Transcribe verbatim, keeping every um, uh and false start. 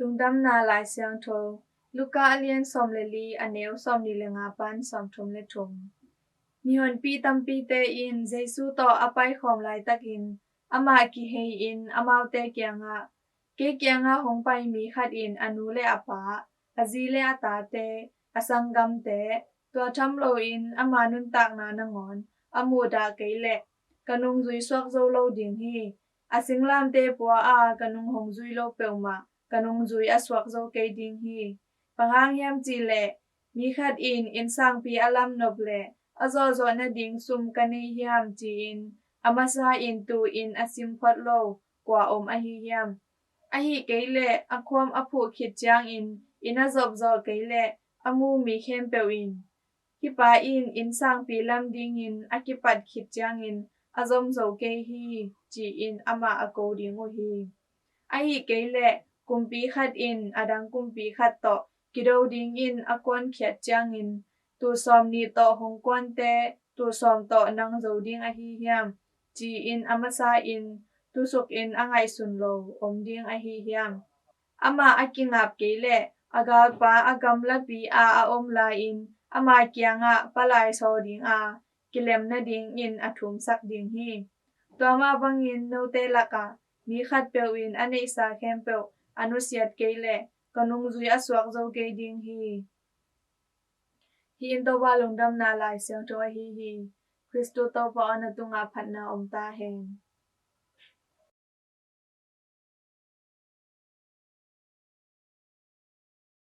Lungdamna Lai Siangtho, Luka a lian sawm le li, a neu sawmnih le nga pan sawmthum le thum. Mihonpi tampite in Jesu tawh a paikhawm laitakin amah kihei-in amaute kiangah, "Kei kiangah hong pai mi khat in a nu le a pa, a zi le a tate, a sanggamte, tua tham loin ama nuntakna nangawn a muhdah kei leh ka nungzui suak zo lo ding hi. A singlamteh pua a ka nung hong zui lo peuhmah ka nungzui a suak zo kei ding hi. Bang hang hiam cih leh, mi khat in innsangpi a lam nop leh a zawhzawh nading sum ka nei hiam, ci-in a masa in tu-in a sim phot lo kua om ahi hiam? Ahih kei leh a khuam a phuh khit ciangin inn a zopzawh kei leh a mu mi khempeuh in hih pa in innsangpi lam dingin a kipat khit ciangin a zom zo kei hi," ci-in amah a ko ding uh hi. Ahih kei leh kumpi khat in a dang kumpi khat tawh kido dingin a kuankhiat ciangin, "Tuu sawm nih tawh hong kuante tuu sawm tawh nang zo ding ahi hiam?" ci-in a masa in tusukin a ngaihsun lo om ding ahi hiam? Amah a kingap kei leh a galpa a gamlapi ah a om lai-in ama kiangah palai sawl ding a, kilem nadingin a thumsak ding hi. Tua mah bangin note lakah mi khatpeuh in a neihsa khempeuh a nusiat kei leh ka nungzui a suak zo kei ding hi. Hih in Topa Lungdamna Lai Siangtho ahi hi. Khristu Topa aw, na tungah phatna om ta hen.